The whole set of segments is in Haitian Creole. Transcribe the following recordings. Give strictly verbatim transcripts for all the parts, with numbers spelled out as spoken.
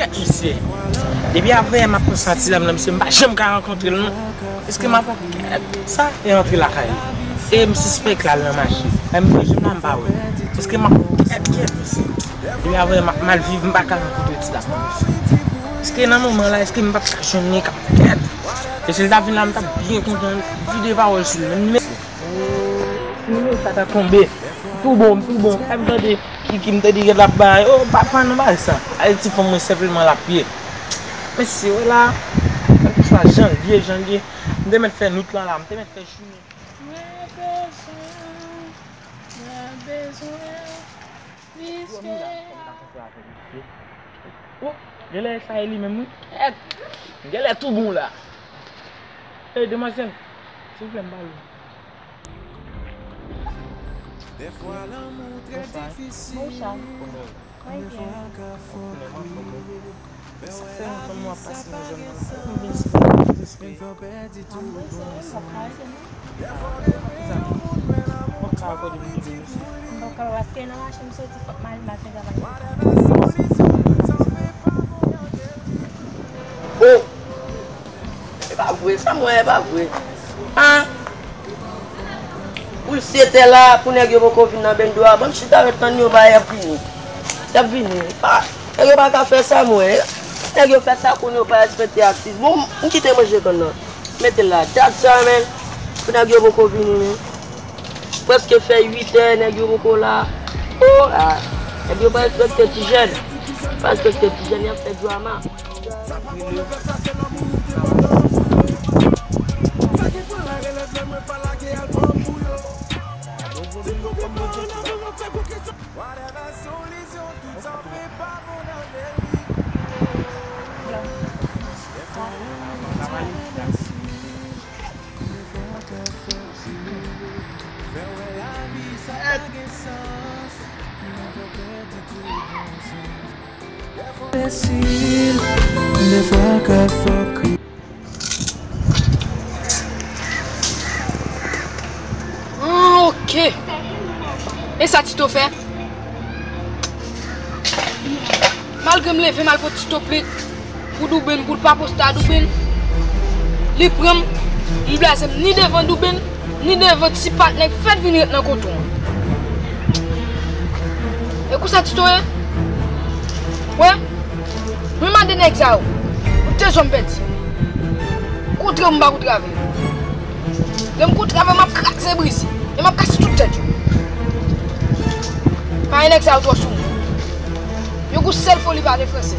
Kèt misye. Depi avanyè m ap pran santi la, m nan misye, m pa janm ka rankontre l non. Èske m ap sa e antre lakay li. E m sispèk l al nan mache. E m jwenn la m pa wè. Èske m ap kèt kèt misye. Depi avanyè m ap mal viv, m pa ka rankontre ti la. Èske nan moman la, èske m p ap ka jwenn li k ap kèt. E si l ta vin la, m t ap byen kontan vide pawòl sou li. Men nimewo, nimewo sa ta tonbe. Tou bon, tou bon. Sa m tande. Kiki m tande gen l ap bay. Oh, pa, pa nan bagay sa. Ay, ti fanm mwen senpleman l ap ye. Mesye, wè la. Kèlkeswa jan l ye, jan l ye. M te mèt fè nout lan la. M te mèt fè jounen. Mwen bezwen, mwen bezwen, pliske. Oh, genlè sa e li menm, wi. Genlè tou bon la. Ey, demwazèl, silvouplè, m pale w. Bonswa. Bonswa. Mwen byen. Sa fè lontan mwen ap pase nan zòn nan. Mwen vin sipòte, mwen vin sipòte. Ah, mwen se mwen, m ap travay, se mwen. Mezanmi, mwen ka akòde m tounen mesye. Mwen pa kapab, paske nan mache m soti, fòk m ale, m al fè travay. Oh! E pa vre, sa mwen, e pa vre. An! Wi, sèt è la, pou nèg yo poko vin nan bendo a, ban m chita ret tann yo, ba y ap vini. Y ap vini. Pa, nèg yo pa ka fè sa, mwen. Nèg yo fè sa, kounye yo pa respekte atis. Bon, m kite manje kann nan. Mete l la. Dat sa, men. Pou nèg yo poko vini, men. Prèske fè uit è, nèg yo poko la. Oh, ah. Nèg yo pa respekte ti jèn. Pa respekte ti jèn, y ap fè drama. Enbesil, m te fwa ka fòk. Ah, ok. E sa Tito fè? Malgre m leve, m al pot Tito plent pou Douben, pou l pa poste a Douben, li pran m, m blaze m ni devan Douben, ni devan ti patnè k fèk vin ret nan kote w an. E konsa Tito ye? Wè, mwen mande nèg sa yo, ou te zòm pèdi. Kontre m pa kontre avè yo. Lè m kontre avè yo, m ap kraze brize. E m ap kase tout tèt yo. Paske nèg sa yo twò sou mwen. Yo gon sèl foli pale franse.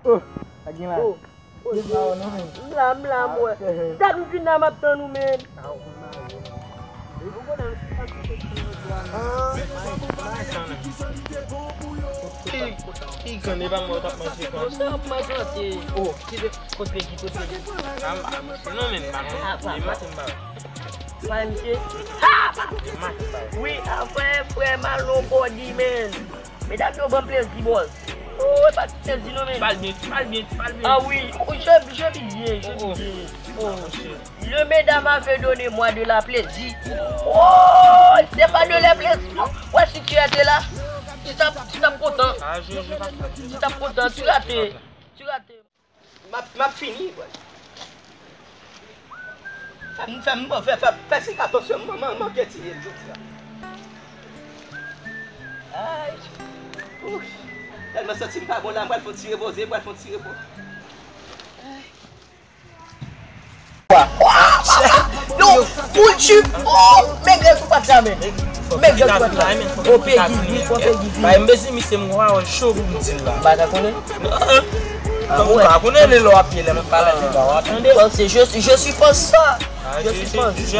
Oh, pa gen la. Oh, oh, m la, m la, mwen. Dat m vin la, m ap tann ou, men. Ki, ki grann e pa mwen w t ap manje, kwa? Sa ap manje, tande. Oh, ki de, kot Pegi, kot Pegi? Ah, m pa manje non, men m pa manje. Ah, pa, pa. M pa manje. Pa manje? Ha! M pa manje, m pa manje. Wi, a frè, frè, m al nan yon bòdi, men. Medam yo ban m plezi, bòs. Oh, e pa ti plezi non, men. Pale byen, pale byen, pale byen. Ah wi, oh, je, je vis bien, je vis bien. Oh. Le medam avait donné moi de la plaisir. Oh, c'est pas de la plaisir. Ouais, si tu étais là, tu t'as, tu t'as content. Ah, je, je passe pas. Tu t'as content, tu ratais. Tu ratais. M ap, m ap fini, bòs. Fè m, fè m, fè, fè, fè, fè sik atansyon, m, m, m manke tiye l jodi a. Ay. Ouch. Tèlman santi m pa bon la, m pral fè yon ti repoze, m pral fè yon ti repo. Yo, full chip. Oh, men gen sou pat la, men. Men gen sou pat la. O Pegi, wi, fò Pegi vini. Bay m bezwen misye, m gon pawòl cho pou m di l la. M pa ta konnen. Ah, ou pa konnen lè lò ap ye, lè m ap pale avè w, w ap tande. Parce que je, je suis pas ça. Ah, je, je, je, je, je, je,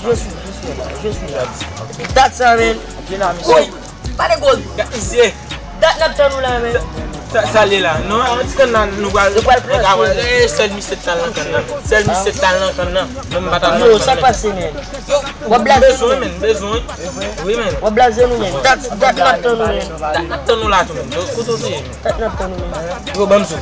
je suis, je suis là, je suis là. Dat sa, men. Wi, pale goz. Gad misye. Dat n ap tann ou la, men. Sa, sa li la. Non, an ti kann nan, nou pral, nou pral pran, eh, sèl misye t al nan kann nan. Sèl misye t al nan kann nan. Mwen, m pa t al nan kann nan. Yo, sa k pase, men? W ap blaze nou, men. Bezwen, men, bezwen. Wi, men. W ap blaze nou, men. Dat, dat n ap tann ou, men. Dat n ap tann ou la tou, men. Kote w te ye, men? Dat n ap tann ou, men. Yo, ban m sou.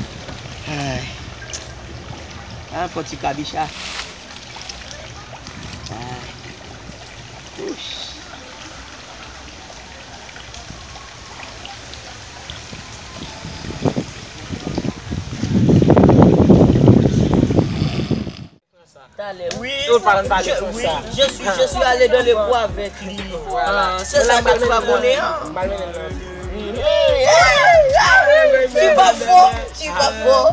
Ay. An fò ti kabicha. Ay. Ouch. Talè. Oui, je, oui, je suis, je suis allé dans les bois avec lui. Ah, c'est ça que tu vas connaître, hein. Tu vas fort, tu vas fort.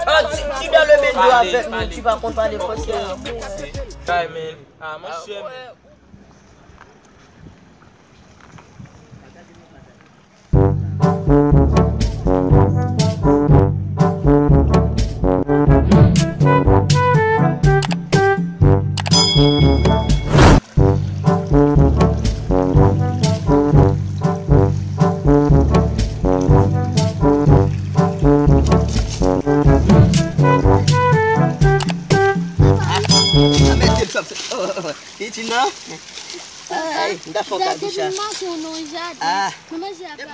Ah, tu, tu dans le bendo avec nous, tu vas comprendre le français. Ah, mon cher. Pitit nan. Ay, m ta fè yon kabicha. Ah. M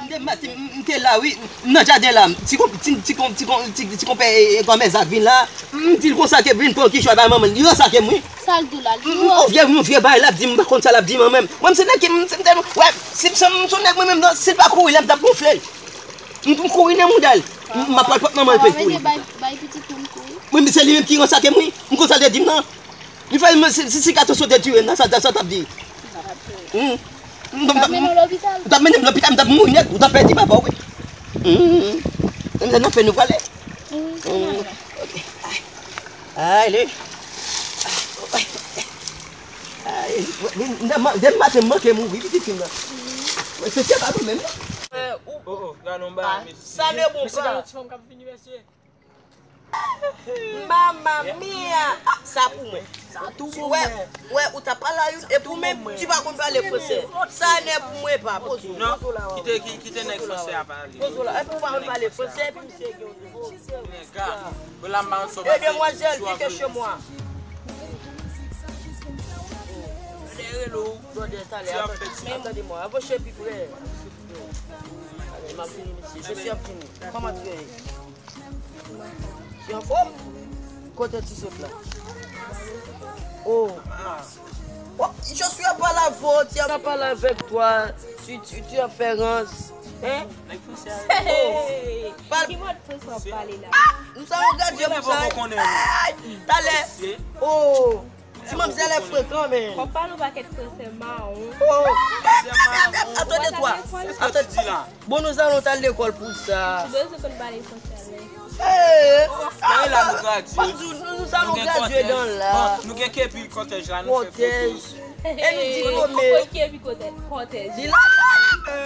te, m te, m te la, wi. M nan jaden la. Ti konpè, ti, ti, ti, ti, ti konpè, e, e, kòmè Zak vin la. M di l konsa ke vin pran kichòy bay manman l. Li ranse ak m, wi. Sa l di w la, li ranse. M, m, yon vye, yon vye bagay l ap di m, m pa konn sa l ap di mwen menm. Mwen, m se nèg ki, m, se m tèlman, wè, si, si, si, si yon nèg mwen menm, non, si l pa kouri, lè m t ap gonfle l. M, m kouri nan mouda l. M, m ap pral pot manman l pèl pou li. Bay, bay pitit moun kouri. Wi, men se li menm ki ranse ak m, wi. M konn sa l te di m, non. Li fè m, si, si, si gato sote tire m nan, sa, sa, sa t ap di. Hmm. M t ap, m t ap mennen m lopital, m t ap mouri nèt, ou t ap pèdi papa w, wi. Hmm. Menm lè n ap fè nou prale. Hmm, ok. Ay, lè. Ay, m, m, m, demen maten m manke mouri, pitit fi m nan. Se, se pa mwen menm, non. Oh, oh, gade yon bagay, mesye. Ça n'est bon pas. Mama mia! Sa pou mwen. Sa tou pou mwen. Wè, ou ta pale a youn, e pou mwen, ti pa konn pale fransè. Sa nè pou mwen pa, pozo. Non, kite, ki-, kite nèg fransè a pale. Pozo la, e pou pa konn pale fransè, epi misye gen yon nivo. Nèg a, la m pa konn sa w pase. Demoiselle, vite chez moi. Brother, talè, attendez-moi, approche plus près. Allez, m ap vini, mesye. Je suis à fini. Comment tu es? Ti anfòm? Kote ti sot la? Oh, ah. Oh, je suis à parler avec toi, tu, tu, tu as fait rance. Hein? Nèg fransè a. Oh. Ki mòd fransè w ap pale la? Nous allons garder pour ça. Talè. Oh. Ti manmzèl frekan, men. Kòm pale yon pakèt fransè mawon. Oh. Attendez-vous. Attends. Bon, nous allons à l'école pour ça. Ou bezwen konn pale fransè, men. Eh. Nan la nou gradye. Nous, nous allons graduer dans la. Bon, nou gen kepi kòtèj la, nou fè foto. Kòtèj. E nou diplome. Ki kepi kòtèj? Kòtèj. Li lakay.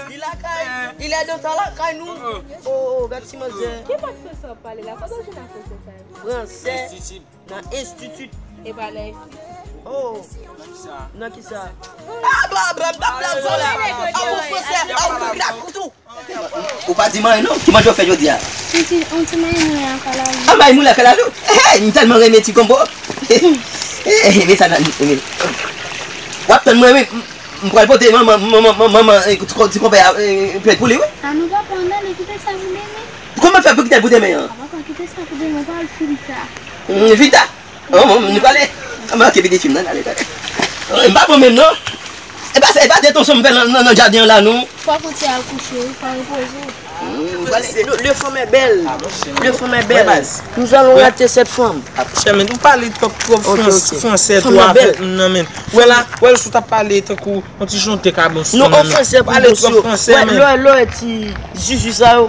Li lakay. Il est dans sa lakay nou. Oh, oh, gad ti manzè. Ki mòd fransè w ap pale la? Kote w jwenn ak fransè sa yo? Fransè. Nan enstiti. E pa nan enstiti. Oh. Nan kisa? Nan kisa? Ah, ba, ba, ba, ba, zola. A ou fransè, a ou black, tou. Ou pa di m anyen non, ki manje w fè jodi a? Yon ti, yon ti mayi moule ak kalalou. Ah, mayi moule ak kalalou? Hey, m tèlman renmen ti konbo. Hey, men sa nan, men. W ap tann mwen, wi. M, m pral pote manman, manman, manman, manman, eh, ti, ti konpè a, eh, plèd pou li, wi. A non, papa, ann ale, kite sa pou demen. Kòman fè pou kite l pou demen an? A, papa, kite sa pou demen, pral fè l ta. Mm, vita. Oh, bon, nou prale. Ah, m manke pitit fi m nan, ale, ale. Oh, m pa bon menm, non. E pa, e pa de ton son m fè nan, nan, nan jaden an la, non. Fò w kontinye al kouche, wi, fò w repoze w. Mm, m prale. Le, le femme est belle. Le femme est belle. Nous allons rater cette femme. Chè, men, ou pale twòp, twòp fransè, fransè twò avèk m nan, men. Wè la, wè l sou t ap pale tankou yon ti jonte kabons nan men. Pale twòp fransè, men. Lè, lè ti Zuzu sa yo.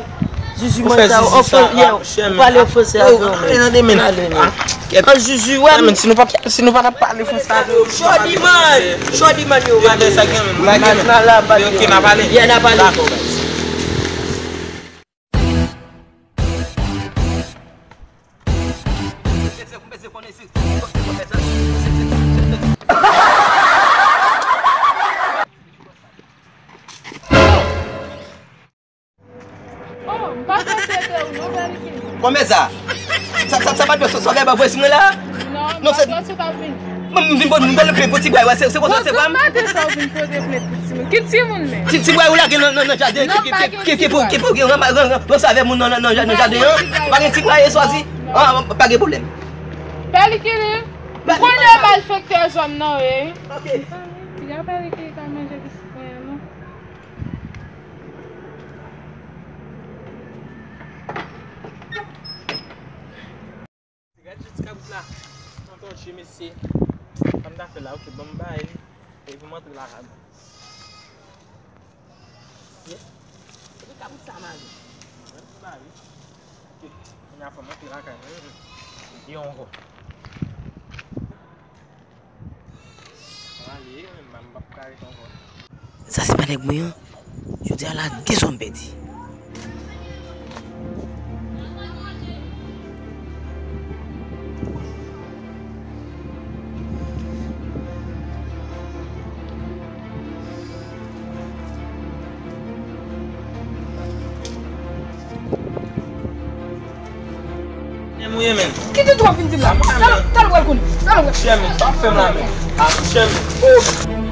Zuzu mwen sa yo. Ou pale an fransè avè yo, men. Ale nan de men. An Zuzu, wè. Men, si nou pa, si nou pa t ap pale fransè avè yo. Chòdiman, chòdiman yo. Yo fè sa gen, men. N a pale. Yeah, n a pale. Kòman sa? Sa, sa, sa pa dwe sove ba vwèz mwen la? Non, non, se. Mwen, m vin pote, m vin pote plent pou ti bway, wè, se, se konsa, se pa m. Pote sa w vin pote plent pou timoun. Ki timoun, men? Ti, ti bway ou lage nan, nan, nan jaden, ki, ki, ki, ki pou, ki pou gen ranma-, ran-, ran-, ranse avè moun nan, nan, nan, nan jaden an. Pa gen ti bway e swazi. Ah, pa gen pwoblèm. Pèlikili, m konnen malfektè zòn nan, wi. Ok. Piga Pèlikili ka manje biskit mwen an, non. Gad jan ti kabrit la. Antan je mesye. Sa m ta fè la, ok, ban m bay li. Epi m antre lakay mwen. Ye. Epi kabrit sa mare. Mwen m mare. Ok. Kounye a fò m antre lakay mwen. Epi ankò. Sa se pa nèg mwen an. Jodi a la, gen sa m pèdi. Kite twòp vin di m la. Talè, talè w pral konnen. Talè w pral. Chè men, pa fè m la men. Ah, chè men. Oh.